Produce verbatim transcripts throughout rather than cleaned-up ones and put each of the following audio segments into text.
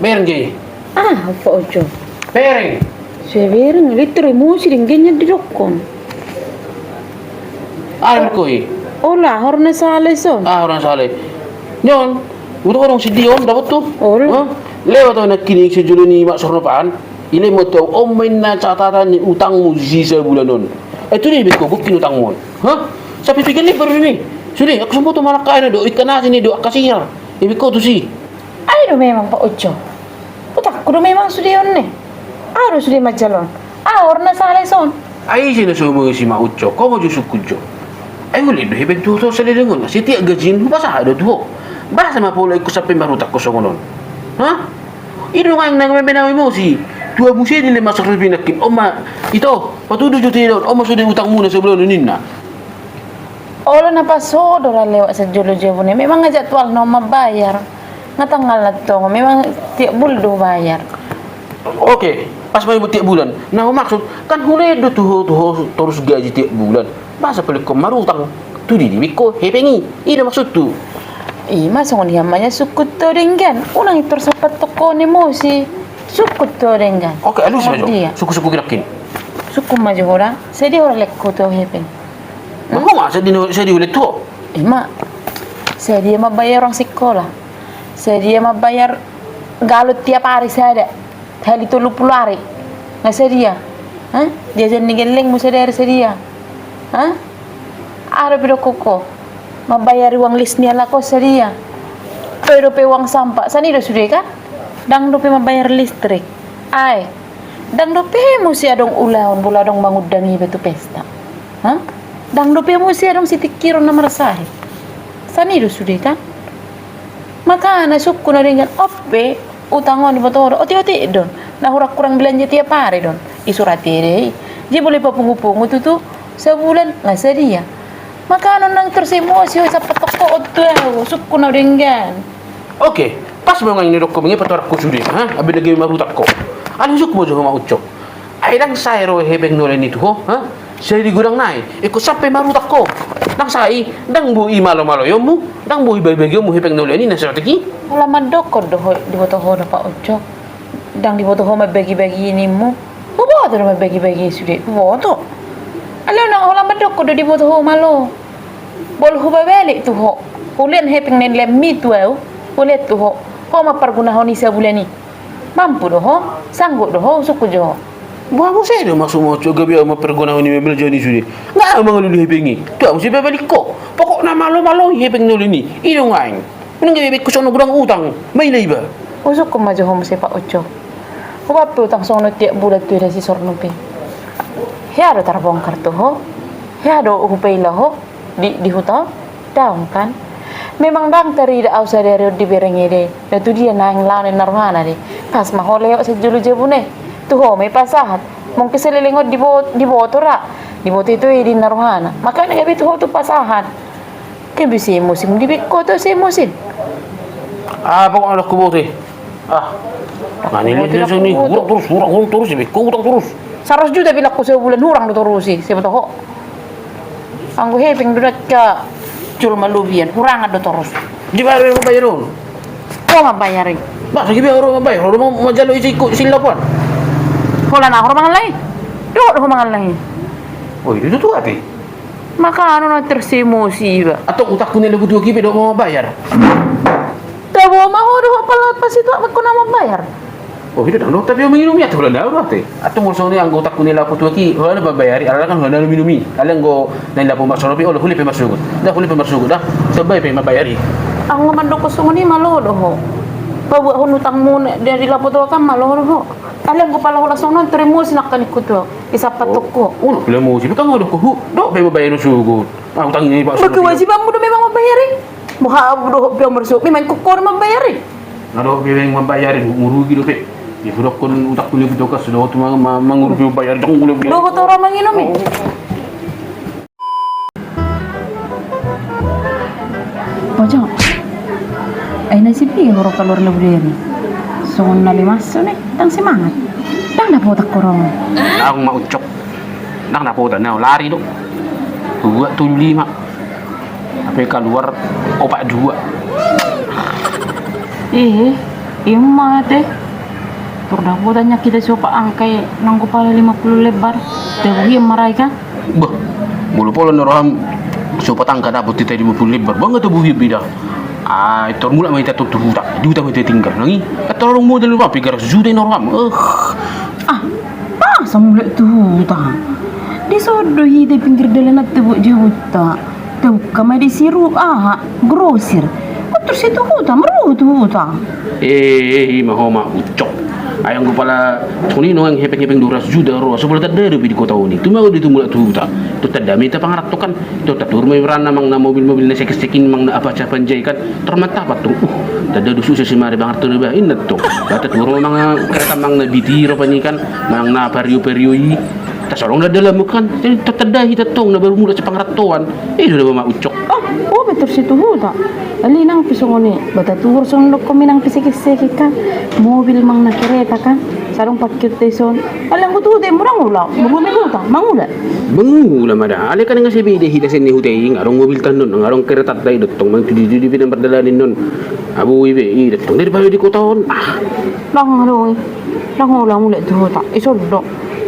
Bereng ge. Ah, apa ojo? Bereng. Saya bereng, litur emosi denggan nya didokkon. Ada berkoi. Ola, horna sale son. Ah, horna sale. Nyon, udah orang si Dion dapat tuh. Ola. Hah? Lewat tuh nak kini si Juluni mak sorno pan. Ile mo tu om main na catatan ni utangmu si sebulan on. Eh, tu dia beko bukin utangmu. Hah? Sampai pikir ni baru ni. Sudah, aku sempat tuh malah kaya do ikan asin ni do akasir. Ibe ko tu si. Ai do memang Pak Ucok. Utakku do memang sude on ne. Au do sude manjalo on. Au horna sale son. Ai ise na so mangisi Mak Ucok, ho ma jo sungkun jo. Ai uli do hepeng tu ho salelengon, setiap gaji hupasahat do tu ho. Boasa ma pola ingkon sampe marhutang ho songon on? Hah? I do nang na membenawi musi. Tua musi di lima ratus ribu nangkin, oma, ito, patudu jo tu i do on, oma sude utangmuna sebulan on ninna. Olo na pas ho do ra lewat sajolo jabune. Memang nga jadwalna on mambayar. Nga tanggalna tong. Memang tiap bulan do bayar. Oke, pas ma tiap bulan. Na humaksud, kan hulehon do tu ho, tu ho torus gaji tiap bulan. Boasa pola ingkon marhutang? Tu dia dibaen ho hepeng i. I do maksudhu. I ma songon i ma na sungkun tu ho denggan. Unang i torus sampatongkon emosi. Sungkun tu ho denggan. Oke, alus ma jo. Sungkun-sungkun nangkin. Sungkun ma jo ho da. Sadia ho ra lehon tu au hepeng? Hah? Nga sadia, sadia ho lehon tu ho? I ma. Sadia mambayar uang sikola. Sadia mambayar galon tiap ari sada. Hali tolu pulu ari. Nga sadia. Hah? Jajan ni gellengmu sadari sadia. Hah? Aha dope didokkon ho? Mambayari uang lis ni halak on sadia. Toe dope uang sampah. Sani do sude kan? Ndang dope mambayar listrik. Ae. Ndang dope muse adong ulaon, molo adong mangundang iba tu pesta. Hah? Ndang dope muse adong sitingkiron na marsahit. Sani do sude kan? Makana sungkun au denggan, on pe utang on diboto ho do, otik-otik do on. Na hurang-hurang belanja tiap ari do on. Isurati ede i. Jadi boi papungu-pungu tutu sabulan, nga sadia. Makana unang torus emosi ho, sampatongkon tu au, sungkun au denggan. Oke, pas ma nang i na didokkon i, patorang ho sude, ha? Abin lagi marhutang ho. Alai sungkun ma jo ho Mak Ucok. Ai ndang sae ro hepeng na uli ni tu ho, ha? Sai di godang nai, ingkon sampe marhutang ho. Ndang sae i, ndang boi malo-maloonmu, ndang boi bagi-bagionmu hepeng na uli ni na saotik i. Olo mandokkon do ho, diboto ho do Pak Ucok. Ndang diboto ho mambagi-bagi ninmu. Huboto do mambagi-bagi sude, huboto. Alai unang, olo mandokkon do diboto ho malo. Molo hubebere tu ho, hulehon hepeng na nileanmi tu au, hulehon tu ho. Ho ma pargunahon i sabulan i. Mampu do ho, sanggup do ho, sungkun jo ho. Boha muse do maksudmu Ucok, gabe au ma pargunahon i, mambelanja ni sude? Nga au mangalului hepeng i. Tu au muse pabaen ho. Pokokna malo-malo i hepeng na uli ni. I do nang i. Unang gabe baen ho songon na godang utang. Maila iba. Usungkun ma jo ho muse Pak Ucok. Hubaen pe utang songon on tiap bulan tu eda si Sorno pe. Hea do tarbongkar tu ho? Hea do hupaila ho? Di, di huta on? Daong kan? Memang ndang tarida au sadari on dibereng ede, na tu dia naeng laho ninna rohana de. Pas ma ho lewat sajolo jabune. Tu ho ma i pasahat. Mungkin saleleng on dibo-, diboto ra. Diboto ito i ninna rohana. Makana gabe tu ho tu pasahat. Gabe si emosi, dibaen ho tu si emosi. Ah, pokokna ndang huboto i. Ah. Nani le dia sini, hurang torus, hurang, hurang torus, dibaen ho utang torus. Saratus juta bilang ho sabulan, hurang do torus i, sai boto ho. Anggo hepeng do dakka jolma lobian, hurangan do torus. Dibayar, mambayar on. Ho mambayar i. Masa dibayar, ho mambayar, ho manjalo isi ko, isi lapoan. Holan aha ho mangallang i? Dohot ho mangallang i. Oh, itu tutu ate. Makana unang torus emosi iba. Antong utangku na lapo tu ahu i pe dohot mambayar. Tabo ma ho dohot pala pasituak ma ho na mambayar. Oh, i do ndang dohot tapi manginum i, antong holan au do ate. Antong molo songon i anggo utangku na lapo tu ahu i, holan au mambayari, alana kan holan au minum i. Alai anggo na lapo marsogot pe, olo, hule pe marsogot. Da, hule pe marsogot, da. Tambai pe mambayari. Anggo mandokkon songon i malo do ho. Pabuathon utangmu na di lapo tu ahu kan malo do ho. Alai anggo pala holan songon on, torus emosi nangkin ningku tu ahu. Isapat toko. Olo, pala emosi, bukan ngodok ho. Dohot pe mambayar na sogot. Ah, utang i, Pak. Kewajibanmu do memang mambayar i. Boha ahu dohot pe au marsogot, memang ingkon ho do mambayar i. Nga dohot pe memang mambayar i, hurugi dope. Dihudokkon utangku na lapo tu ahu, dohot ma-, ma-, mangurupi mambayar, jangan gule-gule. Dohot ho ra manginum i. Ojo. Ai na sipi hurang kaluar na buderi. Songon na limas sone, ndang semangat. Ndang dapotan ho ra. Au Mak Ucok. Ndang dapotan, na lari do. Dua, tolu, lima. Hape kaluar opat dua. Ih. Ima te. Tor dapotan hita siopat angka i nanggo pala lima puluh lembar. Tabuhian ma ra i kan? Bah, molo pola na roham siopat angka dapot hita lima puluh lembar, bah nga tabuhian be da. Ah, tor mulak ma hita tu huta, di huta ma hita tinggal nang i. Tor adong modal, bah, piga ratus juta i na roham. Eh. Ah, masa mulak tu huta? Dison do hita, pinggir dalan an tabo jabunta. Tabuka ma disi ru aha, grosir. Tor sai tu huta, marhua tu huta? Eh, eh, ima ho ma Ucok. Ai anggo pala songon i nang hepeng-hepeng dua ratus juta ro, so pola tanda dope di kota on i. Tung mangan do i tung mulak tu huta. Tung tanda ma hita pangarantoan kan. Tung tatuhor ma ibana manang na mobil-mobil na sekki-sekki i, manang na Avanza-Avanza i kan. Tor mantap tung. Uh, tanda do susa si mari pangarantoan ba inna tung. Ba tatuhor ma manang kereta, manang na B T i ro pani kan. Manang na Vario-Vario i. Tasolong na dalanmu kan, jadi tatanda hita tong na baru mulak sipangarantoan. Eh, do da ma Ucok. Oh, oh, betul si tu huta. Alai nang pe songon i, ba tatuhor songon dokkon mi nang pe sekki-sekki kan. Mobil manang na kereta kan. Sadong pakkir te son. Alai anggo tu huta i mura ngula, mura me huta, mangula. Mangula ma da. Alai kan nga sai beda hita sian na huta i, nga adong mobilta annon, nga adong keretanta i dottong, manang tu dia-dia pe na mardalanan annon. Abu ibe i dottong. Dari pala di kota on. Ah. Ndang adong i. Ndang holan mulak tu huta, ison do.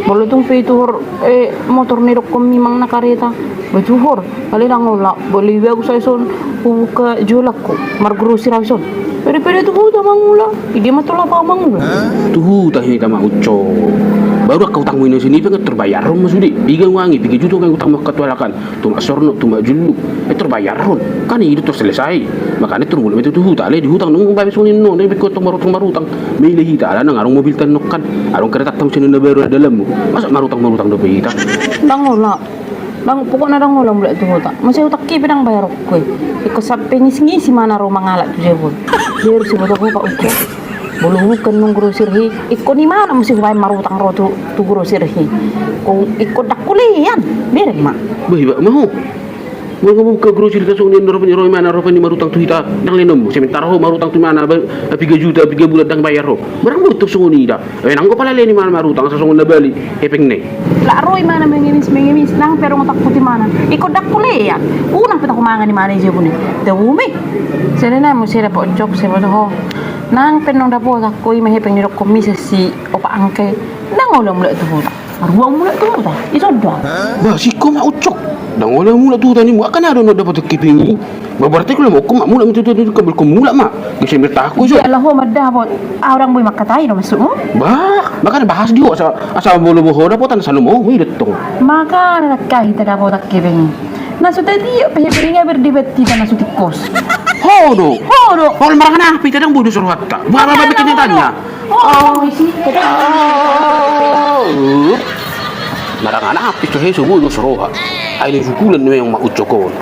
Molo tung pe ituhor, eh, motor na nidokkon mi manang na kareta, ba ituhor. Alai ndang holan, ba lebih bagus ahu ison hubuka jualanku, margrosir ahu ison. Pede-pede tu huta mangula, i dia ma tolap ahu mangula. Tu huta hita ma Ucok. Baru angka utangmu i na sian i pe nga tor bayarhon ma sude. Piga nuaeng i, piga juta nuaeng utangmu angka tu halak an. Tumak sorno, tumak julluk. Eh, tor bayarhon. Kan i do tor selesai. Makana tor mulak ma hita tu huta. Alai di huta nunga baen songon i annon. Ndang pe hita tong marutang-marutang. Maila hita ala nang adong mobilta annon kan. Adong keretanta muse na baru na dalanmu. Masa marutang-marutang dope hita? Ndang holan. Ndang, pokokna ndang holan mulak tu huta. Masa utangki pe ndang bayarhon. Ingkon sampe ngisi-ngisi ma na ro mangalap tu jabu on. Biar si boto ho pa Ucok. Molo hubuka annon grosir hi, ingkon imana muse hubaen marutang ro tu, tu grosir hi. Ingkon, ingkon ndang hulean, bereng ma. Bah, iba ma ho. Molo nga hubuka grosir ta songon i annon, ro pani, ro imana ro pani marutang tu hita, ndang leanonmu. Sementara ho marutang tu imana, ba, piga juta, piga bulan ndang bayar ho. Barang botok songon i da. Eh, nanggo pala lean imana marutang, asa songon na bali hepengna i. Lak ro imana mengemis, mengemis, nang pe adong utangku tu imana. Ingkon ndang hulean. Unang pe tahu mangan imana i jabu on i. Tahu me. Sada na muse da pa Ucok, sai boto ho. Nang pe annon dapotanku i ma hepeng na nidokkon mi sian si opat angka i. Ndang holan mulak tu huta. Marhua mulak tu huta? Ison do. Bah, singkop ma Ucok. Ndang holan mulak tu huta nimmu. Angka na adong na dapotan hepeng i. Bah, berarti anggo lam holan mulak ma tu huta, ingkon mulak ma. Gabe sai martahan ho ison. Jala ho mandapot. Ahu ndang boi mangkatai do maksudmu? Bah, makana bahas di ho asa, asa molo ho dapotan asa lomo ho i dottong. Makana nangkin hita dapotan hepeng i. Na so tatiop pe hepeng i nga berdebat hita na so tingkos. Ho do. Ho do. Olo marangan aha pe hita, ndang boi dos rohanta. Bah, bah, bah, bikin tanya. Oh, isi. Marangan aha pe hita, so boi dos roha. Ai na jugulan memang ma Ucok on.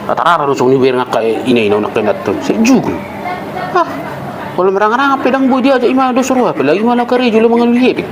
Rata-rata do songon i bereng angka ina-ina on, angka inanta on. Sai jugul. Ah. Olo marangan aha pe ndang boi diajak imana dos roha, apalagi imana karejo laho mangalului hepeng.